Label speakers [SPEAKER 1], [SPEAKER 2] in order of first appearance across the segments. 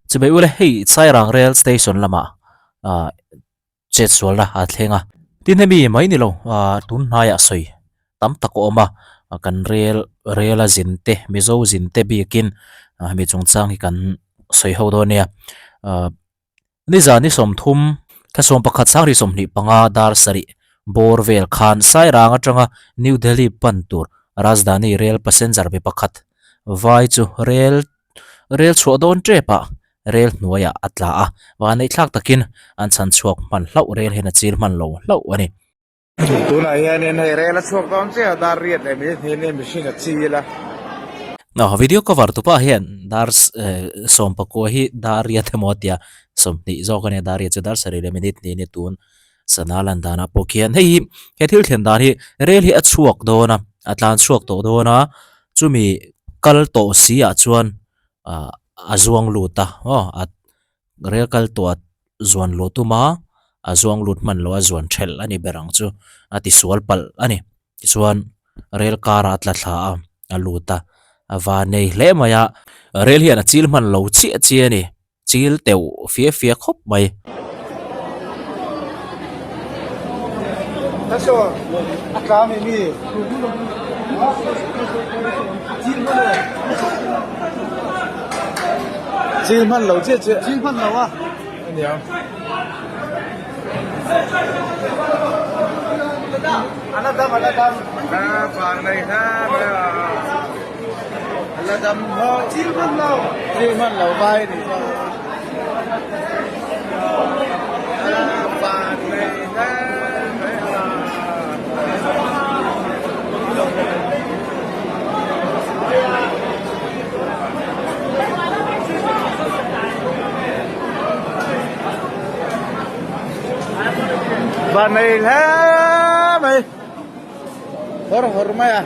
[SPEAKER 1] Chubei ule hei Sairang Rail Station lamah ah chetsualna a thleng a. Tin hemi mai ni lo ah tun hnaiah sawi tam tak a awm a, kan rel rel a zin te Mizo zin te biakin hemi chungchang hi kan sawi ho dawn nia. Ah nizan ni sawmthum thla sawmpakhat sangri 25 dar sarih bawr vel khan Sairang atanga New Delhi pan tur Rajdhani rail passenger mi pakhat vai chu rel Rel chhuah dawn tep ah rel hnuaiah a tla a, vanneih thlak takin an chhan chhuak hman hlauh rel hian a chil hman lo hlauh a ni.
[SPEAKER 2] Tunah hianin hei rel a chhuak dawn chiah a, dar riat leh minute hnih nia mihring a chil a.
[SPEAKER 1] Aw video cover tu pah hian dar 19 hi dar riat emaw a tia, 20 zawk a nia dar riat chu dar sarih leh minute hnih a nia tun sana lan danah pawh khian hei hi he thil thlen dan hi rel hi a chhuak dawn a, a tlan chhuak tawh dawn a, chumi kal tawh si ah chuan ah a zuang lut a aw a rel kal tawh a zuan luh tum a a zuang lut hman loh a zuan thelh a ni ber ang chu a ti sual palh a ni tichuan rel karah a tla thla a a lut a a van nei hle mai a rel hian a chil hman lo chiah chiah a ni. Chil teuh fia fia khawp mai.
[SPEAKER 2] Chil hman lo chiah chiah. Chil hman lo a. Ania. Ala dam ala dam. Na par nei na. La dam ho. Chil hman lo. Chil hman lo vai ni chu. Van nei hle mai a. Van nei hle mai. Hawr hawr mai a.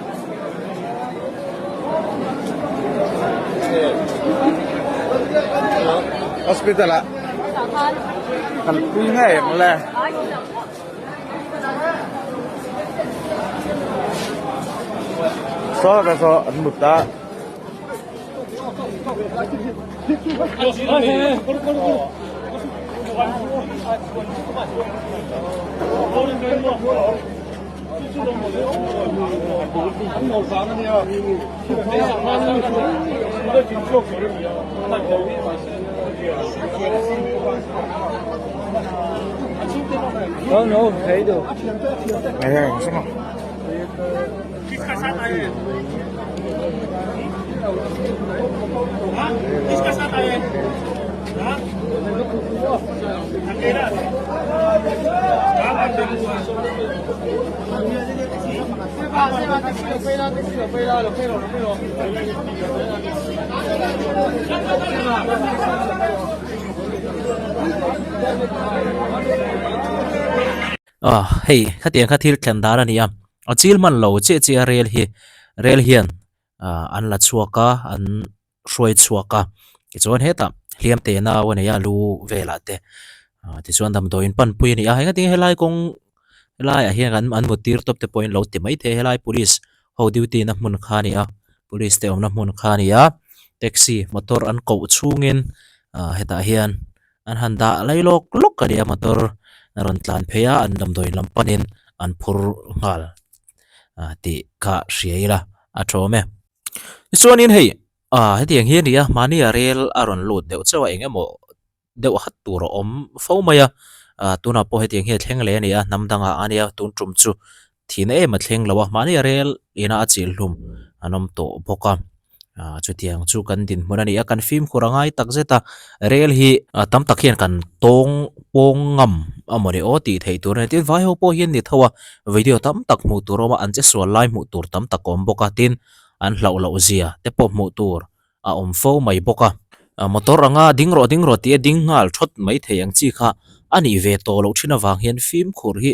[SPEAKER 2] Hospital ah kalpui ngei ang le. Saw ka saw an mut a.
[SPEAKER 1] Ah hei khatiang kha thil thlen dan a ni a a chil hman lo chiah chiah a rel hi rel hian ah an la chhuak a an hruai chhuak a tichuan hetah hliam te nau a nei a lu velah te ah tichuan damdawiin panpui a ni a engati nge helai kawng helaiah hian an an mut tir tawp te pawhin lo ti maithei helai police ho duty na hmun kha a ni a police te awmna hmun kha a ni a taxi motor an koh chhungin ah hetah hian an han dah lai lawk lawk a ni a motor a rawn tlan phei a an damdawi lam panin an phur nghal ah tih kha hria ila a tha awm e. Tichuanin hei ah hetiang hi a ni a mahni a rel a rawn lut deuh chauh a eng emaw deuh hat tur a awm fo mai a ah tunah pawh hetiang hi a thleng leh a ni a hnam dangah a nia tun tum chu thihna em a thleng lo a mahni a rel ina a chilh hlum an awm tawh bawk a ah chutiang chu kan dinhmun a ni a kan fimkhur a ngai tak zet a rel hi ah tam tak hian kan tawng pawng ngam a mawni aw tih theih tur a ni tin vai ho pawh hian ni tho a video tam tak hmuh tur a awm a an che sual lai hmuh tur tam tak a awm bawk a tin an hlauh loh zia te pawh hmuh tur a awm fo mai bawk a motor anga ding rawh ding rawh tih a ding nghal thawt mai thei ang chi kha a nih ve tawh loh thin avang hian fimkhur hi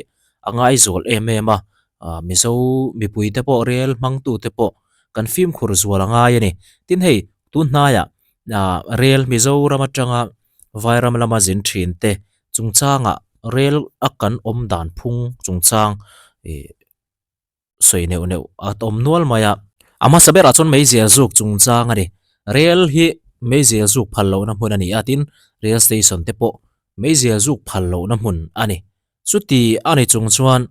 [SPEAKER 1] a ngaizawl em em a ah mizo mipui te pawh rel hmang tu te pawh kan fimkhur zual a ngai a ni tin hei tun hnaiah ah rel Mizoram atanga Vairam lama zin thin te chungchangah rel a kan awm dan phung chungchang ih sawi neuh neuh a awm nual mai a. A hmasa berah chuan meizial zuk chungchang a ni. Rel hi. meizial zuk phal lohna hmun a ni a tin rail station te pawh meizial zuk phal lohna hmun a ni. Chuti a ni chung chuan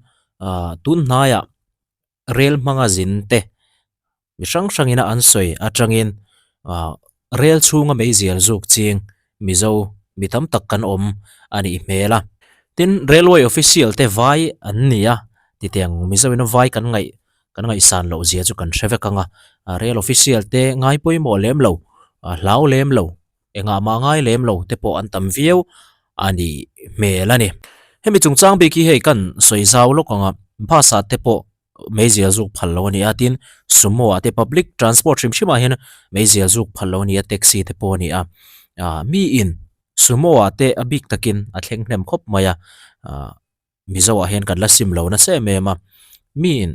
[SPEAKER 1] ah tun hnaiah rel hmanga zin te mi hrang hrangin a an sawi atangin ah rel chhunga meizial zuk ching Mizo mi tam tak kan awm a nih hmel a. Tin railway official te vai an ni a titiang Mizo ina vai kan ngaih kan ngaihsan loh zia chu kan hre vek ang a rel official te ngai pawimawh lem lo hlau lem lo engah mah ngai lem lo te pawh an tam viau a nih hmel a ni. Hemi chungchang bik hi hei kan sawi zau lawk ang a bus ah te pawh meizial zuk phal lo a ni a tin sumo ah te public transport hrim hrim ah hian meizial zuk phal lo a ni a taxi te pawh a ni a ah miin sumo ah te a bik takin a thleng hnem khawp mai a ah Mizo ah hian kan la sim lo nasa em em a miin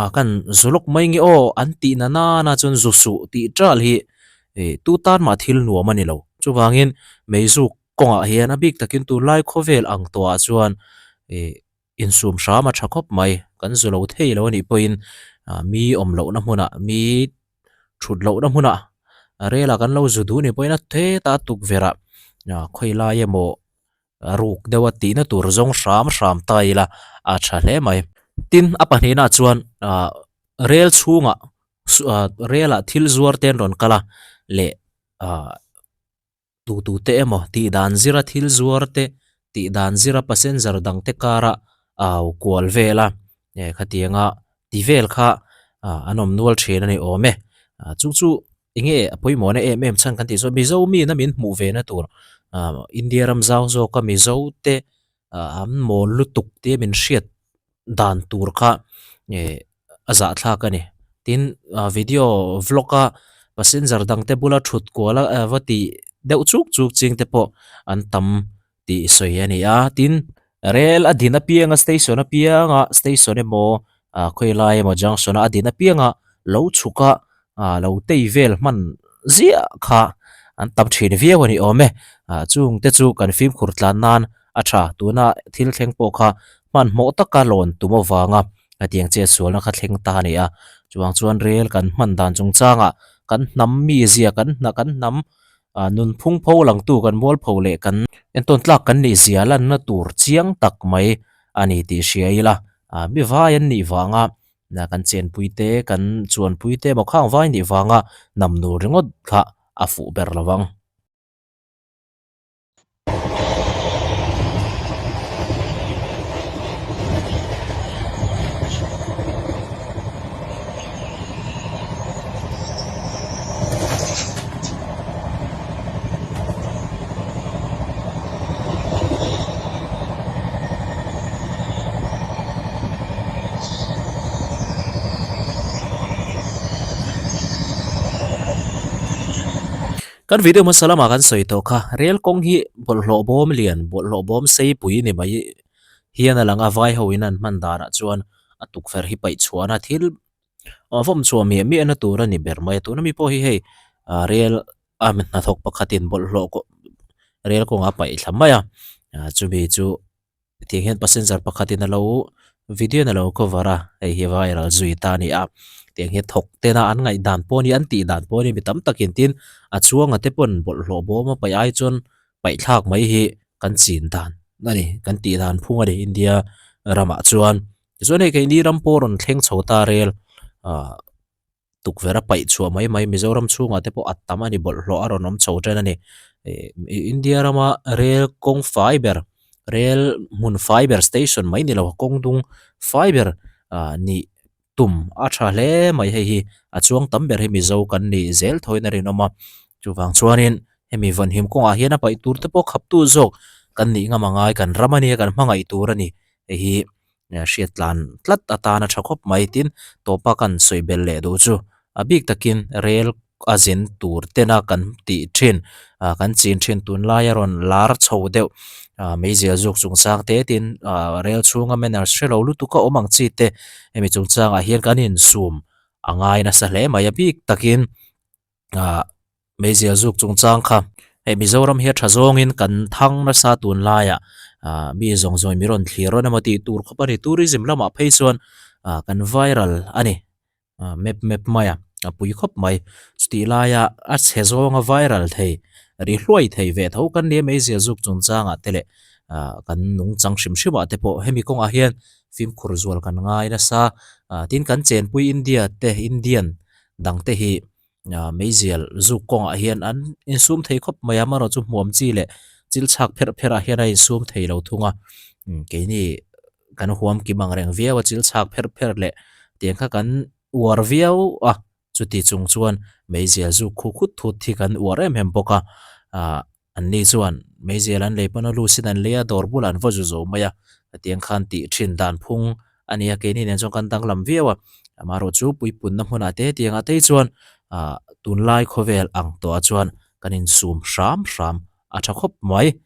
[SPEAKER 1] ah kan zu lawk mai nge aw an tih na nana chuan zu suh tih tal hi ih tu tan mah thil nuam a ni lo chuvangin meizuk kawngah hian a bik takin tunlai khawvel ang tawhah chuan ih insum hram a tha khawp mai kan zu lo thei lo a nih pawhin ah mi awm lohna hmunah mi thut lohna hmunah rel ah kan lo zu duh a nih pawhin a hetah tukverh ah ah khawilai emaw A ruk deuh a tihna tur zawng hram hram ta ila a tha hle mai. Tin, a pahnihna chuan ah rel chhungah ah rel ah thil zuar te an rawn kal a leh ah tu tu te emaw tih dan zira thil zuar te tih dan zira passenger dang te kara au kual vel a eh khatianga ti vel kha ah an awm nual thin a ni awm e. Ah chu chu Enge a pawimawhna em em chhan kan tih chuan Mizo mi na min hmuh ve na tur ah India ram zau zawka Mizo te ah an mawl lutuk te min hriat dan tur kha eh a zahthlak a ni. Tin ah video vlog a passenger dang te bula thut kual a va tih deuh chuk chuk ching te pawh an tam tih sawi a ni a tin rel a din apianga station apianga station emaw ah khawilai emaw junction a din apianga lo chhuk a ah lo tei vel hman ziah kha an tam thin viau a ni awm e ah chung te chu kan fimkhur tlan nan a tha tuna thil thleng pawh kha hmanhmawh taka lawn tum avanga hetiang chet sualna kha thleng ta a ni a chuvang chuan rel kan hman dan chungchangah kan hnam mizia kan hna kan hnam ah nunphung pho langtu kan mualpho leh kan entawn tlak kan nih zia lanna tur chiang tak mai a ni tih hria ila ah mi vai an nih vanga kan chenpui te kan chuanpui te emaw khang vai nih vanga namnu ringawt kha a fuh ber lo vang. Kan video hmasa lamah kan sawi tawh kha rel kawng hi bawlhhlawh bawm lian bawlhhlawh bawm seipui ni mai hian a lang a vai ho in an hman danah chuan a tukverh hi paih chhuahna thil A vawm chhuah miah miah na tur a ni ber mai a tuna mi pawh hi hei ah rel a hnathawk pakhatin bawlhhlawh kawh rel kawngah a paih thla mai a ah chumi chu tiang hian passenger pakhatin a lo video in a lo cover a hei hi viral zui ta a ni a tiang hian thawk tena an ngaih dan pawh a ni an tih dan pawh a ni mi tam takin tin a chuanga te pawn bawlhhlawh bawm a paih ai chuan paih thlak mai hi kan chin dan a ni kan tih dan phung a ni India ramah chuan. Tichuan hei keini ram pawh rawn thleng chho ta rel ah tukverh a paih chhuah mai mai Mizoram chhungah te pawh a tam a ni bawlhhlawh a rawn awm chho ṭan a ni. Ih India rama rel kawng fai ber rel hmun fai ber station mai ni lo kawng dung fai ber ah nih tum a tha hle mai hei hi a chuang tam ber hi Mizo kan nih zel thawiin a rinawm a chuvang chuanin hemi vawnhim kawngah hian a paih tur te pawh khaptu zawk kan nih ngam angai kan ram a nia kan hmangaih tur a ni hei hi hriat tlan tlat atana tha khawp mai tin tawpa kan sawi belh leh duh chu a bik takin rel a zin tur tena kan tih thin ah kan chin thin tunlai a rawn lar chho deuh ah meizial zuk chungchang te tin ah rel chhunga manners hrelo lutuk a awm ang chi te hemi chungchangah hian kan insum a ngai nasa hle mai a bik takin ah meizial zuk chungchang kha hei Mizoram hi a tha zawngin kan thang nasa tunlaiah ah mi zawng zawng in mi rawn thlir rawn emaw tih tur khawp a ni tourism lamah phei chuan ah kan viral a ni ah map map mai a. a pui khawp mai. Chutih laia a chhe zawnga viral thei ri hluai thei ve tho kan nia meizial zuk chungchangah te leh ah kan nungchang hrim hrim ah te pawh hemi kawngah hian fimkhur zual kan ngai nasa ah tin kan chenpui India te Indian dang te hi ah meizial zuk kawngah hian an insum thei khawp mai a amaherawh chu hmuam chi leh chil chhak pherh pherh ah hian a insum thei lo thung a keini kan huam kim ang reng viau a chil chhak pherh pherh leh tiang kha kan uar viau a, chuti chung chuan meizial zuk khu khut thut hi kan uar em em bawk a, ah anni chuan meizial an lei pawn a lu sin an lei a, dawr bulah an va zu zo mai a, hetiang khan tih thin dan phung a ni a, keini nen chuan kan danglam viau a, amaherawh chu puipunna hmunah te hetiangah te hi chuan ah tunlai khawvel ang tawhah chuan kan insum hram hram a tha khawp mai.